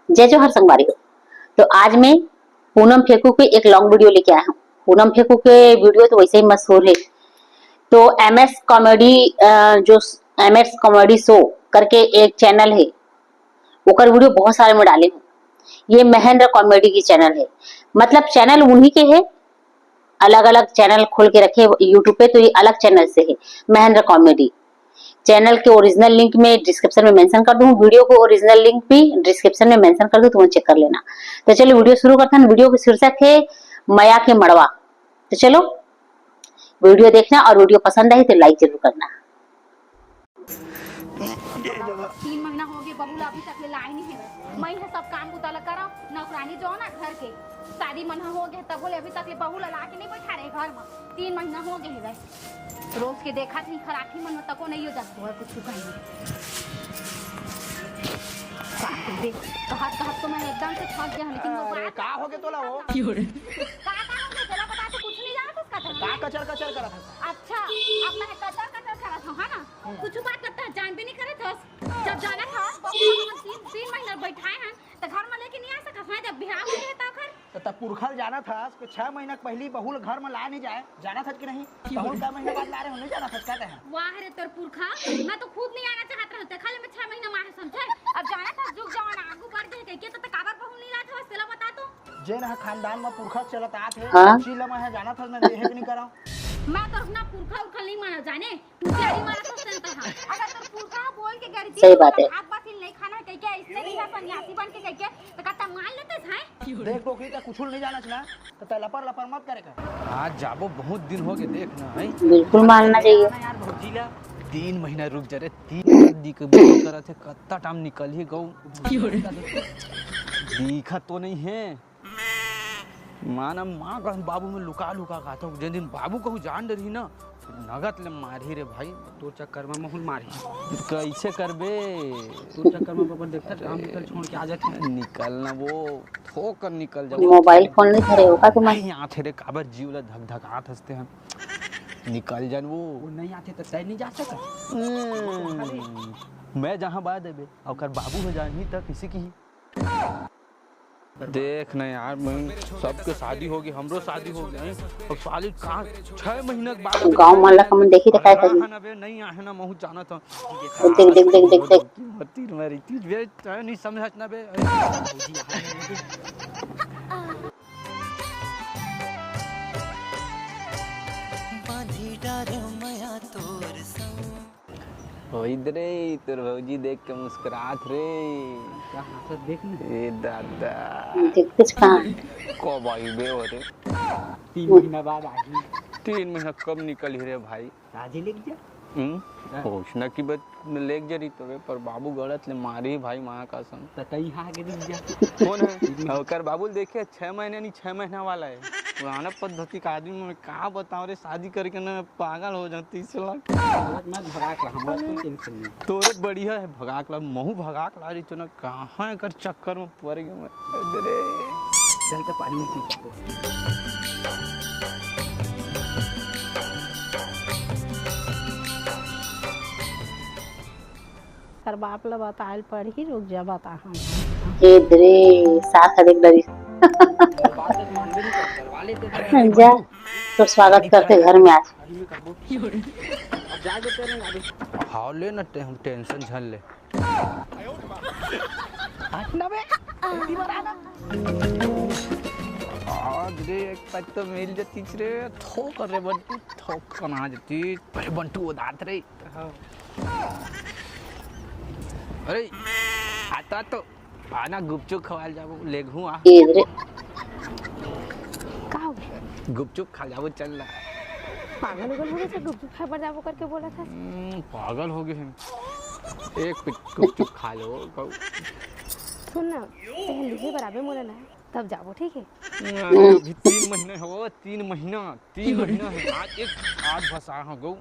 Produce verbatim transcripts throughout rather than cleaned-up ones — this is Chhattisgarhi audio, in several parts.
जय जोहार संगवारी हो। तो आज मैं पूनम फेकू के एक लॉन्ग वीडियो लेके आया हूँ। पूनम फेकू के वीडियो तो वैसे ही मशहूर है। तो एमएस कॉमेडी, जो एमएस कॉमेडी शो करके एक चैनल है, ओकर वीडियो बहुत सारे मैं डाले हूँ। ये महेंद्र कॉमेडी की चैनल है, मतलब चैनल उन्हीं के है, अलग अलग चैनल खोल के रखे यूट्यूब पे, तो ये अलग चैनल से है, महेंद्र कॉमेडी। चैनल के ओरिजिनल लिंक मैं डिस्क्रिप्शन में मेंशन कर दूँ, वीडियो को ओरिजिनल लिंक भी डिस्क्रिप्शन में मेंशन कर दूँ, तुम चेक कर लेना। तो चलो वीडियो शुरू करते हैं। वीडियो का शीर्षक है मया के मड़वा। तो चलो वीडियो देखना और वीडियो पसंद आए तो लाइक जरूर करना। तीन महीना हो गए, बहू ला अभी तक ले लाए नहीं है। मैं है सब काम बुता ला करा, नौकरानी जो ना घर के, शादी मन हो गए तब ले अभी तक ले बहू ला ला के नहीं बैठा रहे घर में। तीन महीना हो गए है, रोज के देखा थी खराठी मन में तको नहीं हो जात हुआ कुछ कहीं। कहत कहत तो मैं एकदम से थक गया हूँ, लेकिन वो अरे, बात का हो गया तोला वो? का का हो गया तोला? बता, तो कुछ नहीं जाना था उसका तो। का कचर कचर करत हस? अच्छा, अब मैं कचर कचर करत हूँ, है ना? कुछ बात करता है, जान भी नहीं करे था। जब जाना था, बहू लोग तीन, तीन महीना बैठाए हैं, तो घर में लेके नहीं आ सकत है, जब बिहाव हो गया तो आखिर। तो तब पुरखा ल जाना था, उसको छह महीना के पहली बहू ल घर में ला नहीं जाए, जाना था कि नहीं? तो हम का महीना बाद ला रहे हो, नहीं जाना था, कहते हैं। वाह रे तोर पुरखा, मैं तो खुद नहीं आना चाहत रहूं, देखा ले मैं छह महीना मारे समझे। अब जाना था, जुग जमाना आगू बढ़ गए, के तो काबर बहू नहीं लात हवस, तेला बता तो। जे ना खानदान में पुरखा चलत आत है, हाँ। उसी लमा है, जाना था, मैं देहे के नहीं कराऊं। मैं तो अपना पुरखा उरखा नहीं माना जाने। तू तैयारी मारा था सेंता हा। अगर तोर पुरखा बोल के गरीबी सही बात है। हाथ बासी नहीं खाना है, कह के इसने नहीं है सन्यासी बन के कह के, तो कहता मान लेते हैं। देख डोकरी, तै कुछ नहीं जाना ना, तो तै लपर लपर मत करे कर। आज जाबो, बहुत दिन हो गए, देख ना, है? बिल्कुल मानना चाहिए। ना यार, भौजी ला। तीन महीना रुक जा रे, तीन महीना दिख करत है, कत्ता टाइम निकल ही गऊ। दिखत तो नहीं है। माँ ना, माँ कहूँ बाबू में लुका लुका खाता हूँ। जिन दिन बाबू कहूँ जान डरही ना, नगत ले मारही रे भाई। तोर चक्कर में महूँ ल मारही। कैसे करबे? तोर चक्कर में बाबा देखता काम निकल छोड़ के आ जाते हैं। निकल ना वो, थोक कर निकल जाओ। मोबाइल फोन नहीं धरे हो का तुम? नहीं आथे रे, काबर जीव ला धक धक आत हंसते हैं। निकल जान वो। वो नहीं आथे तो तय नहीं जा सकत। हम्म, मैं जहाँ बा देबे, ओकर बाबू हो जाही त किसी की। देख ना यार, मैं सबके शादी हो गई, हमरो शादी हो गई। अब साली कहाँ छह महीना के बाद गाँव मन ला हमन देखी त काय करी? ना बे, नहीं आहे ना, महूँ जानत हूँ। देख, देख, देख, देख, देख। तीर मारी, तीर बे, तय नहीं समझत ना बे। अरे। बांधी डार मया तोर संग। ओई दे रे, तोर भौजी देख के मुस्कुरात रे। का हंसत देख ना। ए दादा। देख कुछ कहाँ? कब आई बे हो रे? तीन महीना बाद आ गई। तीन महीना कब निकल ही रे भाई? राजी लेके जा। हम्म? हाँ। होश ना की बात में लेके जा रही तो रे, पर बाबू गलत ले मारी भाई, माँ का संग। त तई हाँ के रुक जा। कौन है? ओकर बाबू देखे, छह महीने नहीं, छह महीना वाला है। पुराना पद्धति का आदमी, मैं का बताऊं रे, शादी करके ना मैं पागल हो जाऊं, तीस लाख। मत, मत भगाक ला, हमरा कोई टेंशन नहीं। तोरे बढ़िया है भगाक ला, महूँ भगाक ला रही तो ना, कहाँ एकर चक्कर में पड़ गया मैं। अरे। चल तो पानी पी। कर बाप ला बताए ल पड़ही, रुक जा, बता हम। ए दे रे, सास ह देख डरी। जा, तोर स्वागत करथे घर में आज। हाँ, ले ना, टे-, टेंशन झन ले। हट ना बे, इधर आ ना। आज रे, एक पैक तो मिल जाती रे, थोक रे बंटू, थोक कना जाती। अरे बंटू, वो दांत रे। हाँ। अरे, आता तो आना, गुपचुप खवाल जाबो, लेगहू आ। ए रे। का हो गया? गुपचुप खा जाबो, चल ना। पागल उगल हो गए, गुपचुप खाए बर जाबो करके बोला था। हम्म, पागल हो गए हैं। एक पिट गुपचुप खा लो, कहू। सुन ना, पहले ही बराबर मोला ना, तब जाबो, ठीक है? अभी तीन महीना हो, तीन महीना। तीन महीना है, आज एक, आज बस आ, हाँ, गऊ।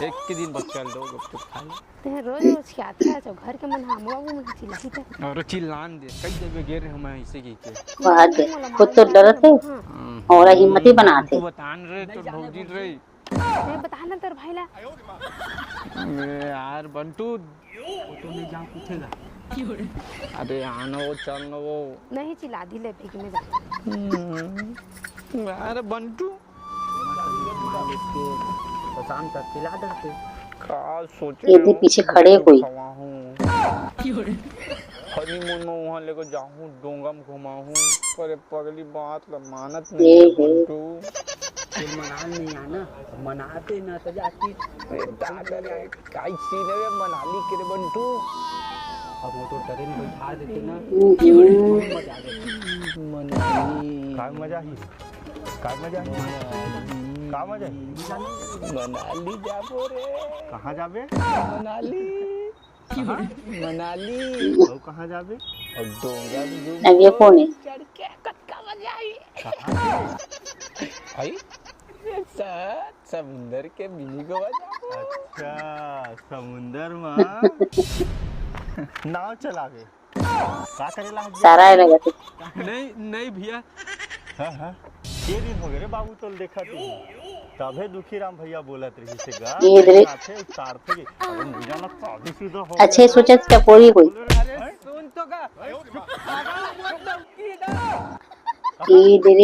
एक के दिन बस चल दो, गुपचुप खा ले। ते रोज रोज के आथे, जो घर के मन, हाँ, बाबू मन चिल्लाही ते। और चिल्लान दे, कई देबे गे रे हम ऐसे की के। बात है, खुद तो डरत है, हाँ। और हिम्मत ही बनाते। तू बतान रे, तो भौजी रे। मैं बता ना तेरे भाई ला। अरे यार, बंटू। वो तो नहीं जान पूछेगा। अरे आना वो, चल ना वो। नहीं चिल्ला दी ले फेंक में जा। हम्म। अरे बंटू। शाम तक चिल्ला डरते। का सोचे ये भी हो? पीछे खड़े कोई। खवाहूँ। हनीमून में वहाँ लेके जाहूँ, डोंगा में घुमाहूँ। अरे पगली बात ला मानत ये नहीं है। बंटू। फिर मनाल नहीं आना, मनाते ना तो जाती। ए, दादा रे, काई सीन है बे मनाली के रे बंटू? अब वो तो ट्रेन में बैठा देते ना, हम्म। मजा आ जाता। मनाली। काय मजा ही? काय मजा ही? का मजा ही? मनाली जाबो रे। कहाँ जाबे? मनाली। कहाँ? मनाली। अउ कहाँ जाबे? अउ डोंगर अब ये कौन है? चढ़ के कतका मजा आई। कहाँ? आई? सर, समुंदर के मिनी गोवा जाबो। अच्छा, समुंदर मा नाव चलावे। का करे ला हट गया? सारा है लगा तू। नहीं, नहीं भैया। हाँ, हाँ। के दिन हो गए रे बाबू, तोल देखा तू। तभे दुखी राम भैया बोलत रही से गा। ये इधर। साथे उतारते के। अरे मुझे ना शादी शुदा हो अच्छे गया। सोचे चपोरी कोई। अरे सुन तो का। इधर।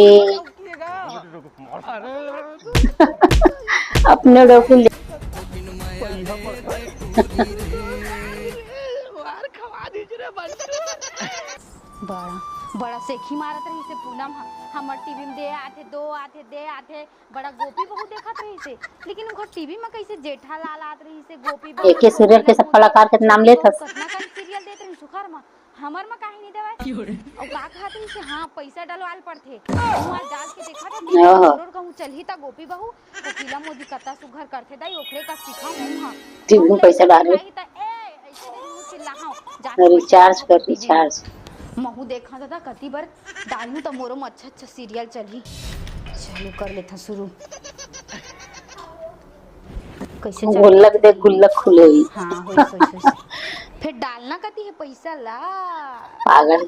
अपने डोकू ले। बड़ा, बड़ा सेखी मारत रहिसे पूनम ह। हमर टीवी में दे आथे, दो आथे, दे आथे। बड़ा गोपी बहू देखत रहिसे, लेकिन ओकर टीवी में कैसे जेठालाल आत रहिसे, गोपी बहू, एके सीरियल के सब कलाकार के नाम लेत हस। कतना कन सीरियल देत रहिस ओखर म। हमर म काहे नहीं देवय? अउ का कहत रहिसे, हाँ, पैसा डलवाल पड़थे। वहाँ डाल के देखा था, ओहो। करोड़ कहूँ चलही त गोपी बहू, कोकिला मोदी कत्ता सुघर करथे दाई, ओकरे का सिखाऊँ हूँ, हाँ। टिब्बू पैसा डाल। त ए, ऐसे नहीं मुँह चिल्लाहूँ। जाके recharge कर, recharge। महू देखा दादा, कति बर डालूँ त मोरो म अच्छा अच्छा सीरियल चलही। चलो कर लेथा शुरू। कैसे चल गुल्लक दे, गुल्लक खुले ही। हाँ, होइस, होइस, होइस। फिर डालना कति है पैसा ला। पागल।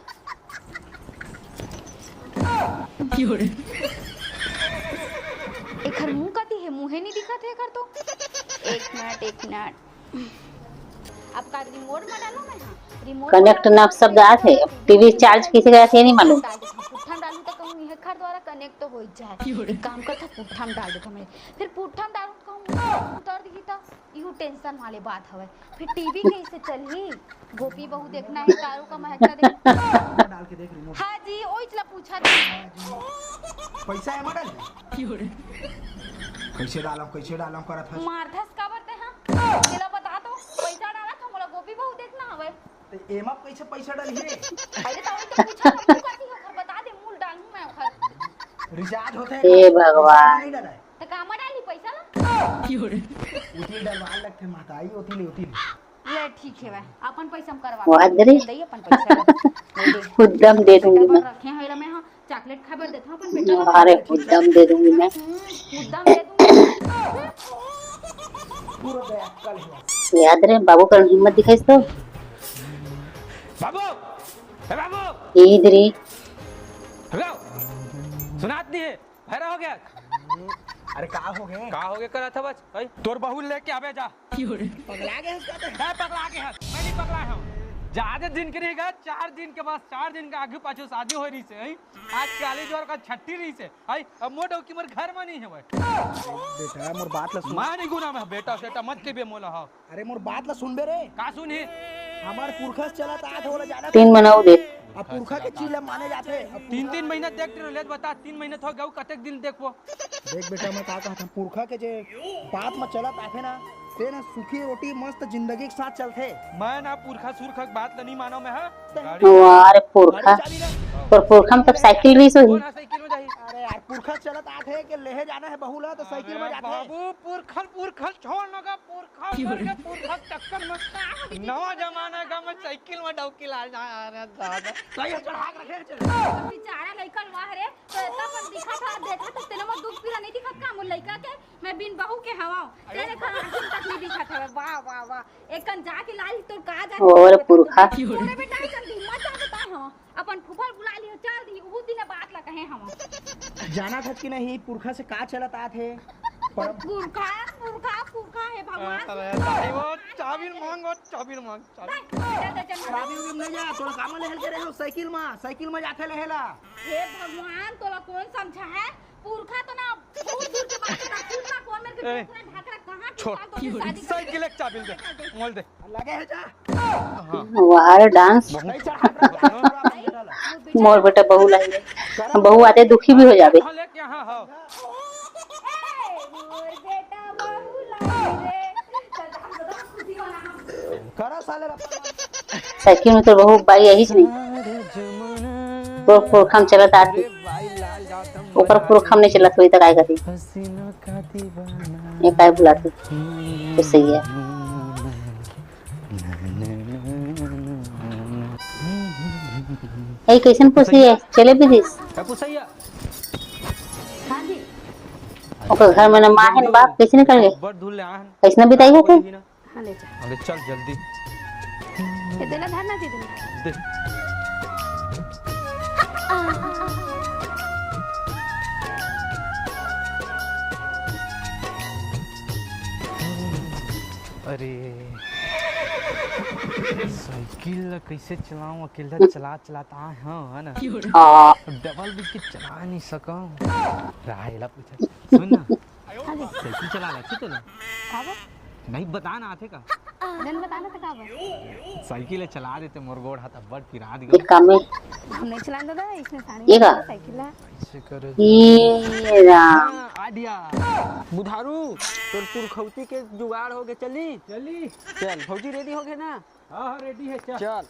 एखर मुंह कति है, मुंहे नहीं दिखत है एखर तो। एक मिनट, एक मिनट। अब का रिमोट में डालूं मैं? हाँ, रिमोट connect में ना शब्द आत है, अब टीवी charge किसे करत है, नहीं मालूम। डाल देता हूँ, पुट्ठा में डालूं तो कहूँ, यह खर द्वारा connect तो हो ही जाए। एक काम करता हूँ, पुट्ठा में डाल देता हूँ मैं। फिर पुट्ठा में डालूं तो कहूँ, उतर दी तो इहू tension वाले बात हवे। फिर टीवी कैसे चलही? गोपी बहू देखना है, तारों का महकना देख। डाल के देख रिमोट। हाँ जी, ओइच ला पूछा थी। पैसा है मॉडल? कैसे डालम, कैसे डालम करत है? मारथस काबर ते, हाँ? तेला बता तो, पैसा डाला था, मोला गोपी बहू देखना हवे। तो एमा कैसे पैसा डाली रे? अरे तो ओही तो पूछा था, तू करती हो, ओखर बता दे, मूल डालूं मैं ओखर। recharge होते हे भगवान। नहीं डाला है। तो कामा डाली पैसा ला? उठी डलवा लगथे माता, आई उठी ले, उठी ले। ले ठीक है भाई, अपन पैसा हम करवा वाह, दे। दे। दे अपन पैसा ला। ले दे। खुद दम दे दूंगी मैं। रखे हैं, ला मैं, हाँ। चॉकलेट खाए बर देथव अपन बेटा ला। अरे, उद्दम दे दूंगी मैं। हम्म, उद्दम दे दूंगी। याद रहे, बाबू कर हिम्मत दिखाइस तो। बाबू, ए बाबू। इधर ही। हेलो, सुनात नहीं है, भैरा हो गया। अरे का हो गए? का हो गया करा था बस, भाई? तोर बहू लेके आबे जा। पगला गए उसका तो। मैं पगला गए हस, मैं नहीं पगला हूँ। ज्यादा दिन के नहीं गए, चार दिन के बाद, चार दिन के आगे पाछू शादी हो रही से, हैं? आज काली जोर का छट्टी रही से, हैं? अब मोर डौकी मोर घर में नहीं है भाई। बेटा, मोर बात ला सुन। मैं नहीं गुना में बेटा, सेटा मत के बे मोला, हाँ। अरे मोर बात ला सुन बे रे। का सुन ही? हमार पुरखा से चलत आत है, ओला जाना तीन महीना हो गए। अब पुरखा के चीज ला माने जाथे। अब तीन, तीन महीना देख रहे ले बता, तीन महीना तो गऊ, कतेक दिन देखबो? देख बेटा, मैं का कहत हूँ, पुरखा के जे बात में चलत आथे ना, ते ना सूखी रोटी मस्त जिंदगी के साथ चलथे। मैं ना पुरखा सुरखा के बात ल नहीं मानो मैं, हाँ? वाह रे पुरखा, गाड़ी चाबी ना। तोर पुरखा में तब साइकिल रहिस होही। कौन है साइकिल में जाही? अरे यार, पुरखा चलत आथे के लेहे जाना है बहू ला तो साइकिल में अरे जाथे। बाबू, पुरखा, पुरखा छोड़ ना गा, पुरखा करके पुरखा चक्कर में नवा जमाना का मैं साइकिल में डौकी ला जा रहा दादा। सही है, चढ़ा के रखे, चल। बेचारा लइका वाह रे, तो इतना अपन दिखत हा, देखत हा, तेला मोर दुख पीड़ा नहीं दिखत का मोर लइका के? मैं बिन बहू के हवाओ। अरे तेरे घर आंखी तक नहीं दिखत हवे। वाह, वाह, वाह। एक कन जाके लाली तोर का जाके और बता पुरखा। तोरे बेटा के चल दी, मत जा बता हम। अपन फूफा बुला लियो, चल दी, उ दिन बात ला कहे हम। जाना था कि नहीं, पुरखा से का चलत आत है? पर पुरखा, पुरखा, पुरखा है भगवान। अरे, दाई वो चाबी मांग, चाबी मांग, चाबी। चाबी उबी में नहीं जा, तोला कामा ले हेल के रहे हो, साइकिल मा, साइकिल मा जाथे ले हेला। हे भगवान, तोला कौन समझा है? पुरखा तो ना दूर दूर के बात करता, पुरखा कौन मेरे के ए, ढाकरा कहाँ के छोड़। साल तो शादी कर साइकिल एक चाबी दे, मोल दे। लगे है जा। हाँ। वाह डांस। बहुत मोर बेटा बहू लाई रे। बहू आते दुखी भी हो जाबे। करा साले रे। साइकिल में तो बहू बाई यही नहीं। तो पुरखा में चलत आती। ओकर पुरखा में नहीं चलत होई त काय करी? ये काय बुलाती? तो सही है। ए, कैसन पुसी है? चले विदिस? का पुसैया? हाँ जी। ओकर घर में ना माँ है, ना बाप, कैसे निकल गए? बड़ धूल ले आहन। कैसे ना बिताई है थे? हाँ, ले जा। अबे चल जल्दी। ये देना धरना दे देना। दे। अरे, साइकिल ला कैसे चलाऊं? अकेला चला चलात आए हंव, है ना? हाँ। डबल ब्रेक के चला नहीं सकंव। राहेला पूछा। सुन ना, साइकिल चला ला, ठीक है ना? का बा? नहीं, बता ना, आथे का? नन बता ना, तो का बा? साइकिल चला देते, मोर गोड़ हाथ अब्बड़ पिरात गे। एक काम में। हम नहीं चलान दादा, इसने सानी ये का? साइकिल ला। ये राम। हाँ, आइडिया। बुधारू, तोर पुरखौती के जुगाड़ हो गए, चली? चली। चल, भौजी रेडी हो गए ना? हाँ, हाँ, रेडी है, चल। चल।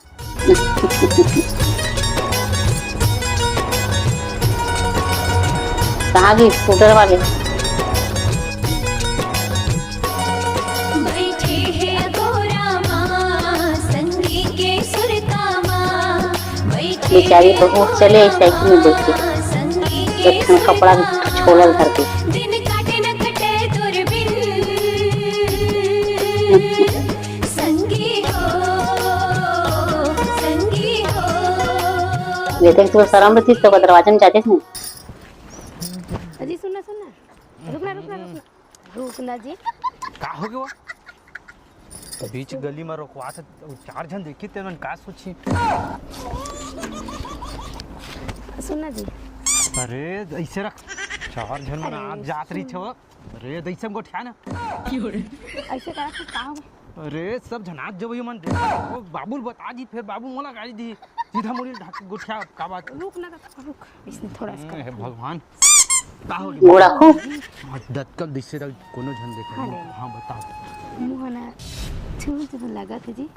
कहाँ गई स्कूटर वाले? बैठे हैं अघोरा माँ, संगी के सुरता माँ। बेचारी बहू चले आई साइकिल में बैठ के, एक ठन कपड़ा भी छोलल धर के। ये देख, तू शर्म रही तो दरवाजा में जाते नहीं। अजी, सुन ना, सुन ना, रुक ना, रुक ना, रुक ना। रुक ना जी। का हो गया? बीच गली में रोकवा से चार झन देखी ते मन का सोची? सुन ना जी। अरे ऐसे रख, चार झन मन अरे, आप जात रही छो। अरे ऐसे में गोठिया ना। ऐसे करा तो का हो? अरे सब झन आज जब ये मन देखा, वो बाबू ल बता दी, फिर बाबू मोला गाली दी, सीधा मुड़ी ढाक के गोठिया का बात। रुक ना, रुक। इसने थोड़ा सा हम्म, हे भगवान, का हो गया? गोड़ा को? आज दतकल दिसे रह कोनो झन देखा। हाँ, ले। हाँ, बताओ। मुँह ना छून छून लगा थे जी।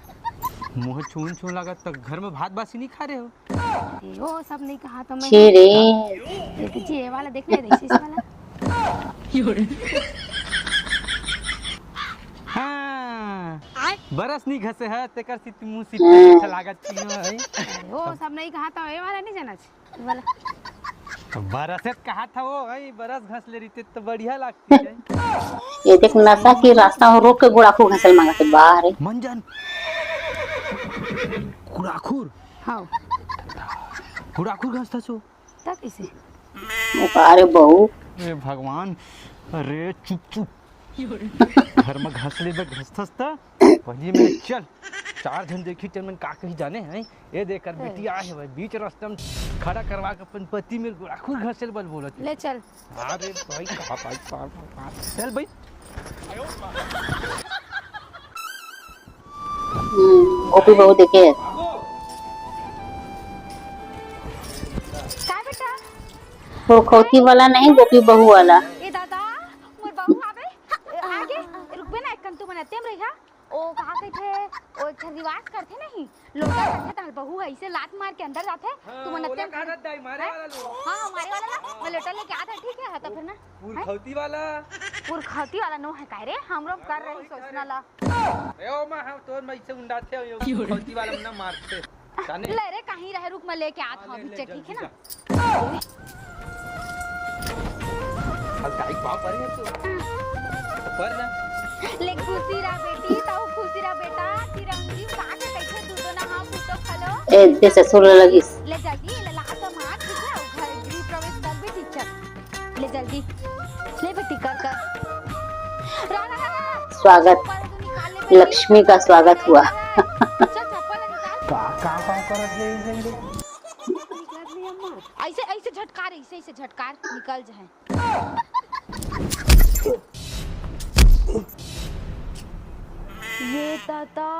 मुँह छून छून लगा, तो घर में भात बासी नहीं खा रहे हो? अरे, वो सब नहीं कहा तो मैं। छे रे। ये तो जी, ये वाला देखना है, इस वाला। हाँ, बरस नहीं घसे है, तेकर सी मुँह सी हाँ। अच्छा लागत थी, हाँ, भाई। अरे, वो सब नहीं कहा तो ये वाला नहीं जाना चाहिए। वाला। तो बरस कहा था वो, भाई, बरस घस ले रही तो बढ़िया लगती है। ये देख, नशा की रास्ता हो रोक के गुड़ाखू घसल मांगा के बाहर है। मंजन। गुड़ाखुर। हाँ। गुड़ाखुर घस था सो। तब इसे। अरे बहू। ए भगवान, अरे चुप चुप। घर में घस ले बे, घस थस त। पहली में चल, चार झन देखी चल मन का कही जाने हैं। ए देख कर ए। बेटी आए है भाई, बीच रास्ता में खड़ा करवा के अपन पति में गुड़ाखुर घसेल बल बोलत है। ले चल। अरे भाई, कहाँ भाई, पार, पार, पार। चल भाई। हम्म, गोपी बहू देखे है। का बेटा? पुरखौती वाला नहीं, गोपी बहू वाला। ए दादा, मोर बहू आवे। ए, आगे, रुकबे ना, एक कन तू मन अतेम रहिहा। ओ, कहा कहिथे, ओ, एक ठन रिवाज करथे नहीं, लोटा करथे, तहार बहू ह, अइसे लात मार के अंदर जाथे, हाँ, तू मन ओला अतेम कहा था, दाई, मारे हैं? वाला लो। हाँ, मारे वाला ला, मैं लोटा लेके आत हँव, ठीक है, हाँ, तो फिर ना। पुरखौती वाला। पुरखौती वाला नो है काय रे? हमरो कर रही सोचना ला। ए, ओ माँ, हम तोर मैं इसे उंडाथे हो, यो पुरखौती वाला ना मारथे। जाने? ले रे, कहीं रहे, रुक, मैं लेके आत हँव, हाँ, ले, ले, पीछे, ठीक है ना? जल्दी जा। अब दाई बाप अरे तो। पर ना। ले खुशी रह बेटी, ताऊ खुशी रह बेटा, तिरंगी उठा के कैसे दूधो ना हाँ, फूटो खलो। ए, दे ससुर लगिस। ले जल्दी, ले ला तो मार, ठीक है? घर गृह प्रवेश कर बेटी, चल। ले जल्दी। ले बेटी, कर, कर। रा, रा, रा, रा। स्वागत। ऊपर तू निकाल ले लक्ष्मी का स्वागत हुआ। चल, चप्पल निकाल। का, का, का करत हे? ऐसे, ऐसे झटकार, ऐसे, ऐसे झटकार निकल जाए। ये दादा।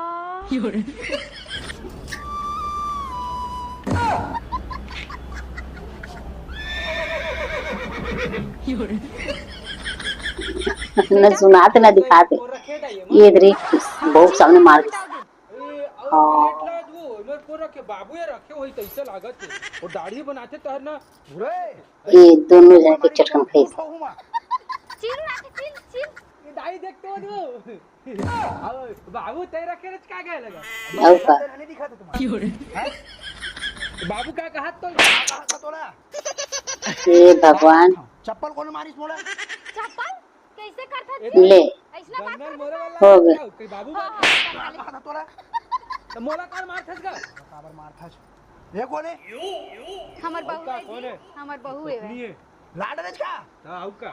न सुनात न दिखात। ये दरी बहू के सामने मार के। ए, अउ हाँ। प्लेट ला दू, एमर को रखे, बाबू ये रखे होही तइसे लागत हे। वो दाढ़ी बनाथे तहर ना। ये दोनों जन के चटकन खाई। चील उड़ाथे, चील, चील। ये दाई देखते हो दू। अब बाबू तय रखे रच का गए लगा। अउ का? नहीं दिखा था तुम्हारा। हैं? बाबू का कहा तो? का कहा था तोला? हे भगवान। चप्पल कोन मारिस मोला? चप्पल? कैसे करथस? ले। अइसना बात करथस? हो गे। हाँ, हाँ, हाँ, हाँ। त मोला काबर मारथस गा? काबर मारथस? ये कोन हे? हमर बहू हे जी। हमर बहू हे। लाड रच का? त अउ का?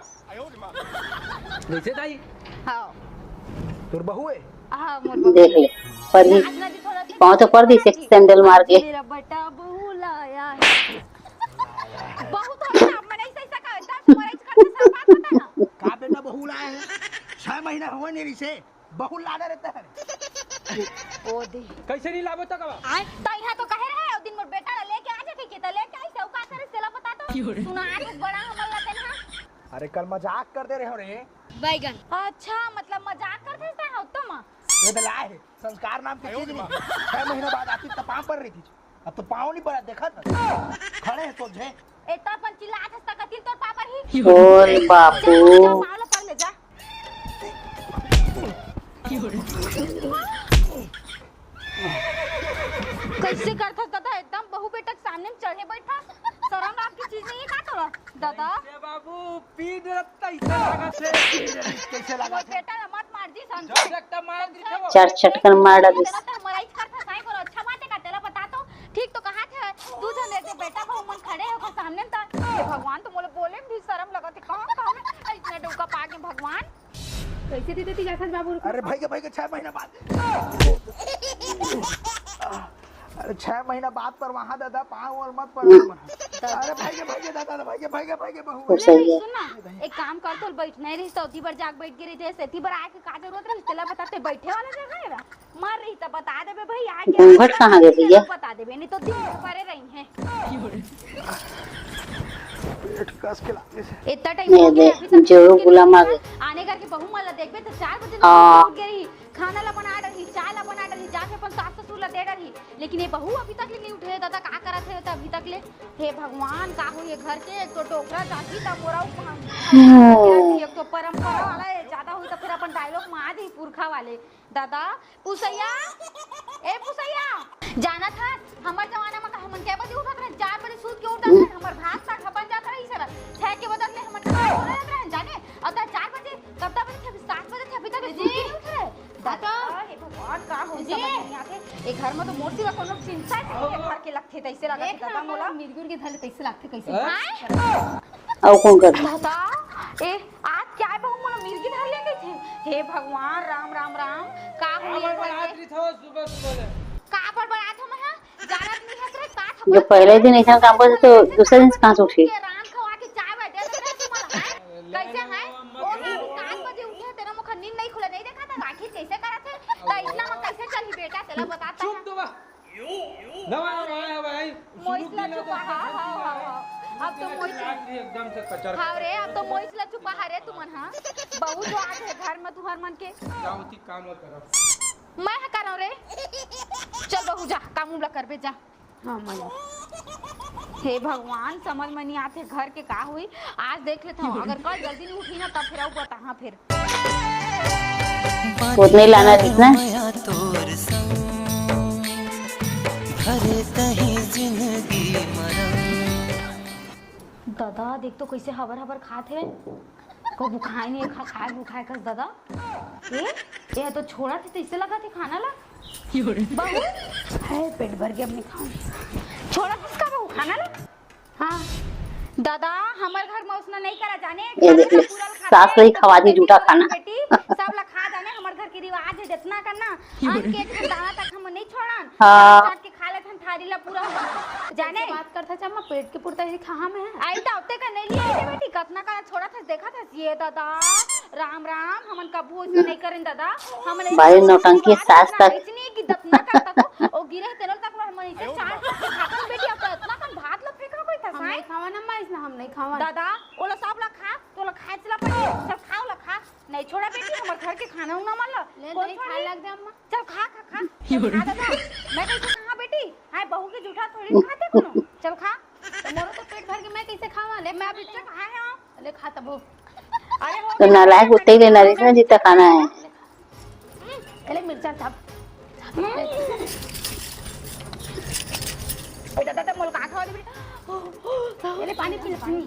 वैसे दाई? हाँ। तोर बहू हे? हाँ, मोर बहू हे। देख ले, परही। पाँव तो पर दिस एक सैंडल मार के। मेरा बेटा बहू लाया है। बहू थोड़ी ना, मनई से ऐसा का, दस मरई से करके सब बात होता ना। का बेटा बहू लाया है? छह महीना होए नहीं रिसे, बहू लाना रहता है। ओ दे। कैसे नहीं लाबो त कबा? आय, त इहाँ तो कहे रहे, ओ दिन मोर बेटा ला लेके आ जाके, के त लेके आई से, उ का करे, सेला बता तो। सुना, आज बड़ा हमर लतन हा। अरे, कल मजाक कर दे रहे हो रे। बैगन। अच्छा, मतलब मजाक करथे सा, हो तो माँ। ये तो लाए है, संस्कार नाम की चीज नहीं। छह महीना बाद आती त पाँव पर रही थी। अब तो पाँव नहीं पड़ा, देखा था। खड़े हैं सोझे। एता अपन चिल्लात हस त कतिल तोर पापर ही। ओए बापू। जा, जा, पाँव ला पर ले जा। कैसे करथस दादा, एकदम बहू बेटा के सामने में चढ़े बैठा। शरम नाम की चीज नहीं है का तोरा, दादा? कैसे बाबू, पीठ रत्ता इसे लागत है। कैसे लागत है? बेटा ला मत मार जी, समझे? जब तक मार दी, समझे? चार चटकन मार डालिस। तेला तो हमारा ही करथस, साई बोलो, अच्छा बात है का, तेला बता तो। ठीक तो कहा थे, दू झन ऐसे बेटा बहू मन खड़े हो का सामने में, त हे भगवान, तो मोला बोले में भी शरम लगत है। कहाँ, कहाँ में ऐसने डौका पागे भगवान? कैसे दे देती जाथस बाबू, रुको। अरे भाई के, भाई के छह महीना बाद। अरे छह महीना बाद पर वहाँ दादा पाँव और मत पड़ो तुम। अरे भाई के, भाई के दादा, भाई के, भाई के, भाई के बहू। तो ले सही भाई, है। सुन ना, एक काम कर, तो बैठ नहीं रही, सौती बर जाग बैठ के रही थे, सेती बर आए के का जरूरत रही, तेला बताते बैठे वाला जगह है ना? मर रही त बता देबे भाई, आ गया। घूंघट कहाँ गए भैया? बता देबे, नहीं तो दिन भर परे रही है। पेट कस के लागे से। इतना टाइम ये हो गया, दे, अभी तक जो नहीं गुलाम आ गए। आने करके बहू मन ला देखबे त चार बजे हाँ। उठ गई, खाना ला बना डरही, चाय ला बना डरही, जाके अपन सास ससुर ला दे डरही, लेकिन ये बहू अभी तक ले नहीं उठे। दादा का करत है त अभी तक ले? हे भगवान, का हो ये घर के, एक तो डोकरा जागी त मोरा ऊपर। एक तो परंपरा वाला है, ज्यादा हुई त फिर अपन डायलॉग मार दी पुरखा वाले। दादा, पुसैया, ए पुसैया, जानत हस, हमर जमाना म हमन कै बजे उठत रहन? चार बजे सूत के उठत रहन, हमर भात साग ह बन जात रहिस हे। छह के बदल में हमन नहाए धोए जात रहन, जाने? अब त चार बजे, कब तक बजे थे? सात बजे थे, अभी तक सूत के नहीं उठे। दादा, हे भगवान, का हो समझ नहीं आथे। ए घर म तो मोर सिवा कोनो चिंता नहीं हे, घर के लगथे, तइसे लगथे दादा मोला। मिर्गी उर्गी धर ले, तइसे लगथे, कइसे? हाँ? अउ कौन कर? दादा, ए, आज क्या है बहू, मोला मिर्गी धर ले गई थी। हे भगवान, राम, राम, राम, का हो ये घर के? सुबह, सुबह ले। का बड़बड़ात हो मैं, हाँ? जानत नहीं हस रे, का जो पहले दिन ऐसा काम करते तो दूसरे दिन कहाँ से उठी? के रांध खवा के चाय वाय दे देते तुम्हारा, हैं? कैसे हैं? ओ, हाँ, सात बजे उठे, तेरा मुख नींद नहीं खुला, नहीं देखा था, आखिर कैसे करत है? तो इतना में कैसे चली बेटा, तेला बताता है। चुप तो बा। नवा नवा आया भाई, मोइस ला चुपा, हाँ, हाँ, हाँ, हाँ। अब तो मोइस एकदम से कचर। हाँ रे, अब तो मोइस ला चुपा, हाँ रे, तुमन, हाँ। बहू जो आज है घर में तुहर मन के। जाओ, ठीक काम ला करो। मैं हा करव रे। चल बहू जा, काम उम ला करबे जा। हाँ, मैं। हे भगवान, समझ में नहीं आथे घर के का हुई। आज देख लेता हूँ, अगर कल जल्दी नहीं उठी ना, तब फिर आऊ बताहा फिर। उतने लाना रहिस ना। दादा, देख तो कैसे हबर हबर खात हे। को भुखाए नहीं खा, खाए भुखाए कस दादा। ए, ए तो छोड़ा थे, तइसे लगा थे खाना ला। बहू, है पेट भर के अपने खाओ। छोड़ा किसका बहू खाना ला? हाँ। दादा, हमर घर में उसना नहीं करा जाने। ये देख ले, सास ला ही खवा दी जूठा खाना। बेटी, सब ला खा जाने, हमर घर के रिवाज हे जतना करना, अन्न के एक ठन दाना तक हम नहीं छोड़न। हाँ। चाट के खा लेथन थारी ला पूरा। जाने? बात करथा, चम्मा, पेट के पुरता ही खा हम है। आई तो उत्ते का नहीं लिया बेटी, कतना का छोड़ा था, देखा था ये दादा। राम राम, हमन कभू ऐसे नहीं करें दादा। हमन भाई, नौटंकी सास तक। इतनी की दतना करता तो, ओ गिरे तेनों तक हमन इसे चाट के खाथन बेटी, अब तो इतना कन भात ला फेंका कोई था हम साई। नहीं खावा ना माँ, इसने हम नहीं खावा। दादा, ओला सब ला खा, तोला खाए चला पड़े, चल खाओ ला खा। नहीं छोड़ा बेटी, हमर घर के खाना उना मन ला। ले, कौन नहीं छोड़ी? खाए लग जा अम्मा। चल खा, खा, खा। चल खा दादा। मैं कैसे कहा बेटी? हाय, बहू के जूठा थोड़ी खाते कोनो। चल खा। तो मोरो तो पेट भर के मैं कैसे खावा? ले, मैं अभी तक खाए हूँ। ले खा तब। अरे हो तो गया, नालायक उत्ते ही लेना, जितना जितना खाना है। ले खा। ले मिर्चा छाप। ए दादा, तो मोल का खावा बेटी? ले पानी पी ले, पानी।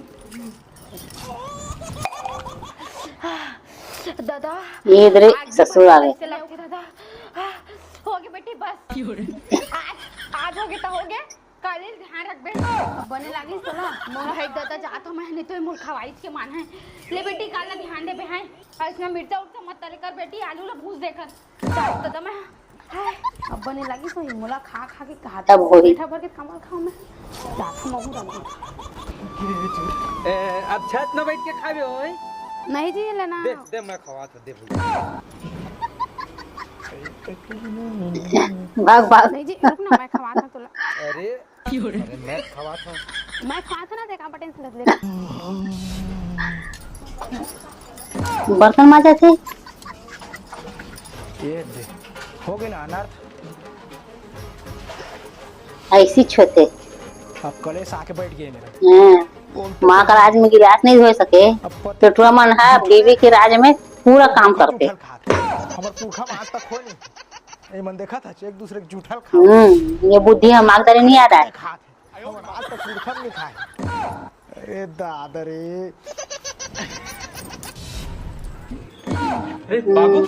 दादा, ये इधर ही आज भी ससुर आ गए। ऐसे लगती दादा। हो गए बेटी, बस। आज, आज हो गए तो हो गए, काले ध्यान रखबे। अब बने लागिस तोला। मोर भाई दादा, जा तो मैं नहीं तो मोर खवाई के मान है। ले बेटी, काल ला ध्यान देबे है। और इसमें मिर्चा उर्चा मत तले कर बेटी, आलू ला भूज देकर। जा दादा मैं। अब बने लागिस होही, मोला खा खा के कहा तब होही। पेट भर के कमल खाऊं मैं। जात महू रंग। ए, अब छत में बैठ के खाबे होई? नहीं जी, लेना। दे, दे, मैं खवात हूँ, दे भैया। भाग, भाग। नहीं जी, रुक ना, मैं खवात हूँ तोला। अरे, अरे, मैं खवात हूँ। मैं खवात हूँ ना, देखा बटन से देख। बर्तन माजा थे। ये दे, हो गए ना अनर्थ। ऐसी छोते। अब कलेश आके बैठ गए मेरा। हाँ। माँ का राज में गिलास नहीं धो सके। अब पति तो टुरा मन है, अब बीवी के राज में पूरा काम करते। उठल खात। हमर पुरखा में आज तक हो नहीं। ये मन देखा था, एक दूसरे के जूठल खा। हम्म, ये बुद्धि हम आग तले नहीं आ रहा है। खात है। हमर आज तक पुरखा में नहीं खाए। अरे दादा रे। ए, बाबू।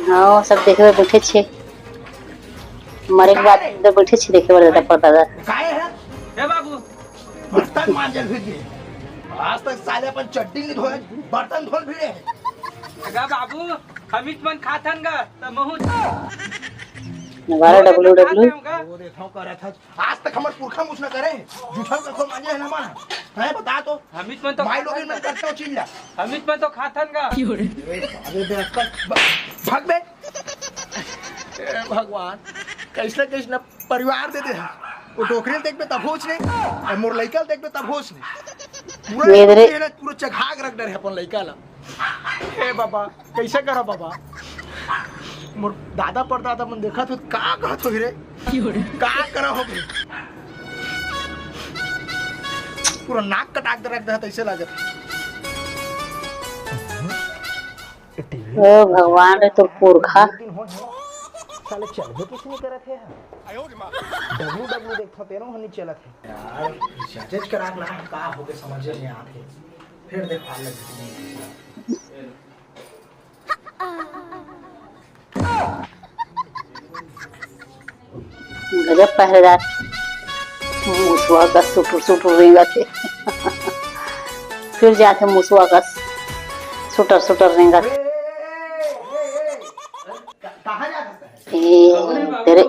हाँ, सब देखे हुए बैठे छे। मरे के बाद इधर बैठे छे, देखे वाले दादा, परदादा। काय है? ए बाबू, बर्तन मांजल फिर गए। आज तक साले अपन चड्डी नहीं धोए, बर्तन धोल फिरे हैं। अगा बाबू, हमित मन खाथन गा, त महूं। बारह डब्ल्यू डब्ल्यू। वो देखो, करत हस। आज तक हमर पुरखा मुछ न करे, जूठल कखो मांजे है ना माना। है बता तो। हमित मन तो माई लोग खाथन इन गा। करते हो चिल्ला। हमित मन तो खाथन गा। अरे बे अक्कल, ब-, भाग बे। ए भगवान, कैसना कैसना परिवार दे दे है। वो डोकरी ल देखबे तभोच नहीं, और मोर लइका ल देखबे तभोच नहीं। पूरा ये दे रे। ये ना, पूरा चघा के रख डरे है अपन लइका ला। ए बाबा, कैसे करा बाबा? मोर दादा परदादा मन देखत हो, का कहत हो रे? का करा हो बे? पूरा नाक कटाक दे रख दे, तैसे लागत। ओ भगवान रे, तो पुरखा। साले चलबे किस नहीं करत है। डब्ल्यू डब्ल्यू देखत हो, तेरो हनी चलत है। यार, जजेज करा के लाए, का हो गए समझ नहीं आते। फिर देखा लग। गजब पहरेदार। मुसवा कस सुटुर सुटुर रेंगत हे। फिर जाके मुसवा कस सुटर सुटर रेंगत हे। ए, तेरे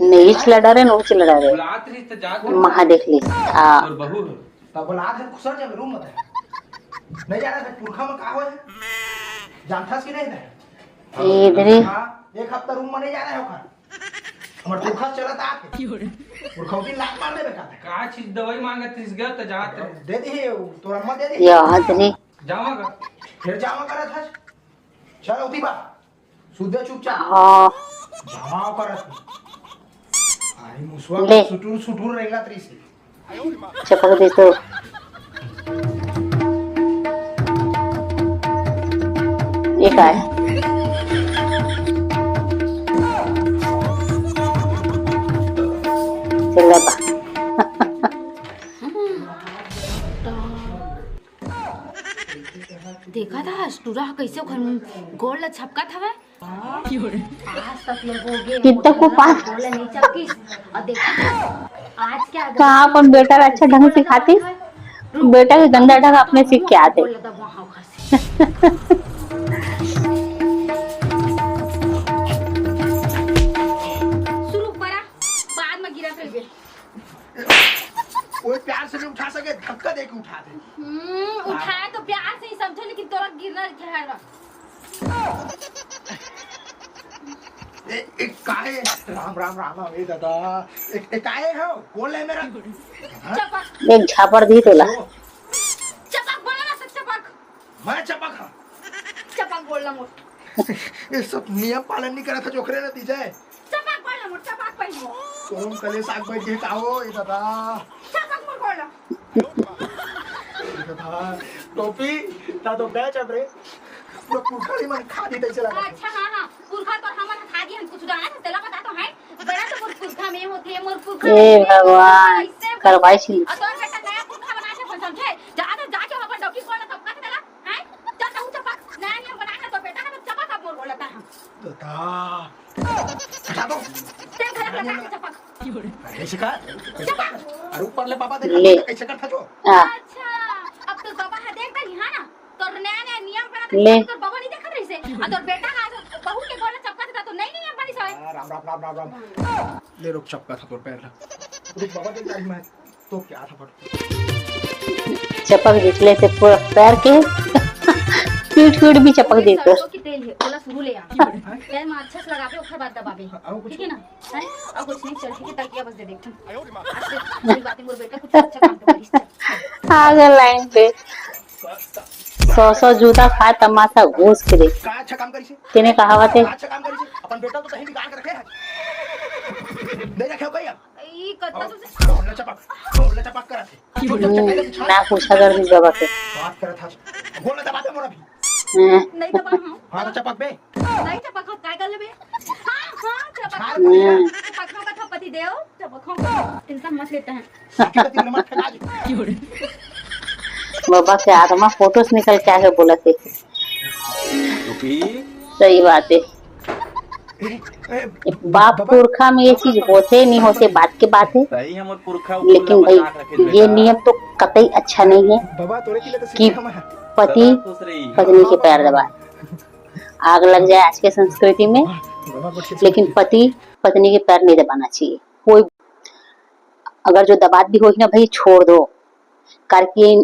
नहीं चला डरे, नहीं चला डरे। महा देख ली। हाँ। तब बोला, आज खुसर जाबे, रूम मत है। नहीं जा रहा था, पुरखा में का होय? जानथस कि नहीं था? ए, इधर ही। हाँ, एक हफ्ता रूम में नहीं जा रहा है ओखर। हमर पुरखा चलत आके। पुरखौती लात मार देबे का? का चीज दवाई मांगत रिस गया त जात रहे। दे दी है, तोर अम्मा दे दी। याद नहीं। जावा का? फिर जावा करत हस। चल, उठी बा। सुध चुपचाप। हाँ। भाव करत। आई मुसवा ले। सुटुर सुटुर रेंगत रहिस। चपक दे तो। ये का है? चल बा। देखा था, टूरा ह कइसे ओखर गोड़ ल छपकत हवय। आज तक ले हो गे, कितना को पास। गोड़ ल नइ चपकिस। अउ देखा था, कहाँ अपन बेटा ला अच्छा ढंग सिखाती, बेटा के गंदा ढंग अपने सीख के आते। शुरू करा, बाद में गिरा कर। कोई प्यार से नहीं उठा सके, धक्का दे के उठा दे। हम्म, उठाए तो प्यार से ही समझो, लेकिन तोरा गिरना है। ए, ए, काहे? राम, राम, राम, राम, ए दादा। ए, ए, काहे हो? कौन है मेरा? हाँ? चपक। एक झापड़ दी तोला। चपक बोला ना, सब चपक। मैं चपक हाँ। चपक बोल ना मोर। ये सब नियम पालन नहीं करा था, जोखरे ना दीजिए। चपक बोल ना मोर, चपक पहले। तोरम कले साग बैठ गए का हो, ए दादा। चपक मोर बोल ना। ए दादा, टोपी, ता तो बैच अब रे। पूरा पुरखा ही मन खा दी तैसे लगा। अच्छा, हाँ, हाँ, पुरखा तो हमन खा दी, हम कुछ गाना था, तेला पता तो है। बड़ा तो मोर पुरखा में होथे, मोर पुरखा ए में होथे, भगवान, ऐसे करवाई छी। और तोर बेटा नया पुरखा बना के अपन समझे, जा तो जाके अपन डौकी खोल, तब का तेला, हैं? जा तहु चपक, नया नियम बना के तोर बेटा है, तो चपक अब मोर बोलता है। तो ता, हटा दो। ते घर लगा के चपक। अरे शिकार, चपक। अरे ऊपर ले बाबा देख, ले। कैसे करता जो? हाँ। अच्छा, अब तो बाबा है, देख बनी, हाँ ना? तोर नया नया नियम बना ले। तोर बाबा नहीं देखत रहिसे। आ तोर बेटा का आज बहू के गोड़ चपका था तो नहीं नियम बनी सवे। आ, राम, राम, राम, राम, राम। ले रुक, चपका था तोर पैर ला। रुक, बाबा देख जाई मैं। तो क्या था फट? चपक जितले से पूरा पैर के पीठ पीठ भी चपक देते। सरसों की तेल है, बोला शुरू ले आ। पैर में अच्छा से लगाबे, ओकर बाद दबाबे। हाँ, और कुछ? ठीक है ना? हैं? और कुछ नहीं, चल ठीक है, तकिया बस दे दे। अच्छा, कोई बात नहीं, मोर बेटा कुछ अच्छा काम तो करिस। आ गए लाइन पे। सौ सौ जूता खाए, तमाशा घूस के देख। का अच्छा काम करिस? तेने कहावत है। का अच्छा काम करिस? अपन बेटा तो कहीं बिगाड़ के रखे हैं। नहीं रखे हो कहीं अब? ई कत्ता तुमसे बोल ना चपक, बोल ना चपक करत है। हम्म, ना पूछा कर दी बाबा के। बात करत है। बोल ना दबा दे मोर अभी। हाँ। नहीं दबा, हाँ। हाँ, तो चपक बे। नहीं चपक, हाँ, काय कर लेबे? हाँ, हाँ, चपक। हाँ। चपक, हाँ, पति देव, चपक, हाँ। टेंशन मत लेते हैं। बाबा के आत्मा फोटो से निकल के आके बोलत है। सही बात है। बाप पुरखा में ये चीज होथे नहीं होथे, बात के बात है। लेकिन भाई, ये नियम तो कतई अच्छा नहीं है कि पति पत्नी के पैर दबाए। आग लग जाए आज के संस्कृति में, लेकिन पति पत्नी के पैर नहीं दबाना चाहिए। कोई अगर जो दबात भी होही ना भाई, छोड़ दो, काबर कि ये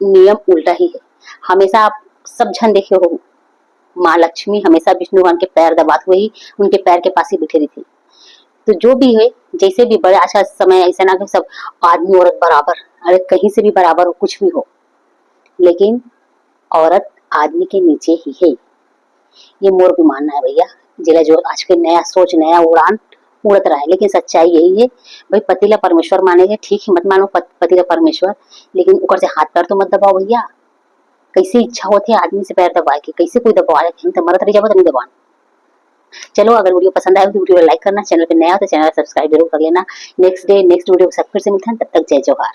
नियम उल्टा ही है। हमेशा आप सब झन देखे हो, माँ लक्ष्मी हमेशा विष्णु भगवान के पैर दबात हुए ही उनके पैर के पास ही बैठे रही थी। तो जो भी है, जैसे भी बड़े, आज का समय ऐसा ना कि सब आदमी औरत बराबर, अरे कहीं से भी बराबर हो, कुछ भी हो, लेकिन औरत आदमी के नीचे ही है। ये मोर भी मानना है भैया, जेला जो आज के नया सोच, नया उड़ान उड़त रहे, लेकिन सच्चाई यही है भाई, पति ला परमेश्वर माने है, ठीक है, मत मानो पत-, पति ला परमेश्वर, लेकिन ओकर से हाथ पैर तो मत दबाओ भैया। कैसे इच्छा होथे आदमी से पैर दबाए के, कैसे कोई दबाए के, हम तो मरत रह जाबो तो नहीं दबान। चलो, अगर वीडियो पसंद आए तो वीडियो ला like करना, चैनल पे नया हो तो चैनल सब्सक्राइब जरूर कर लेना। नेक्स्ट डे नेक्स्ट वीडियो के साथ फिर से मिलते हैं, तब तक जय जोहार।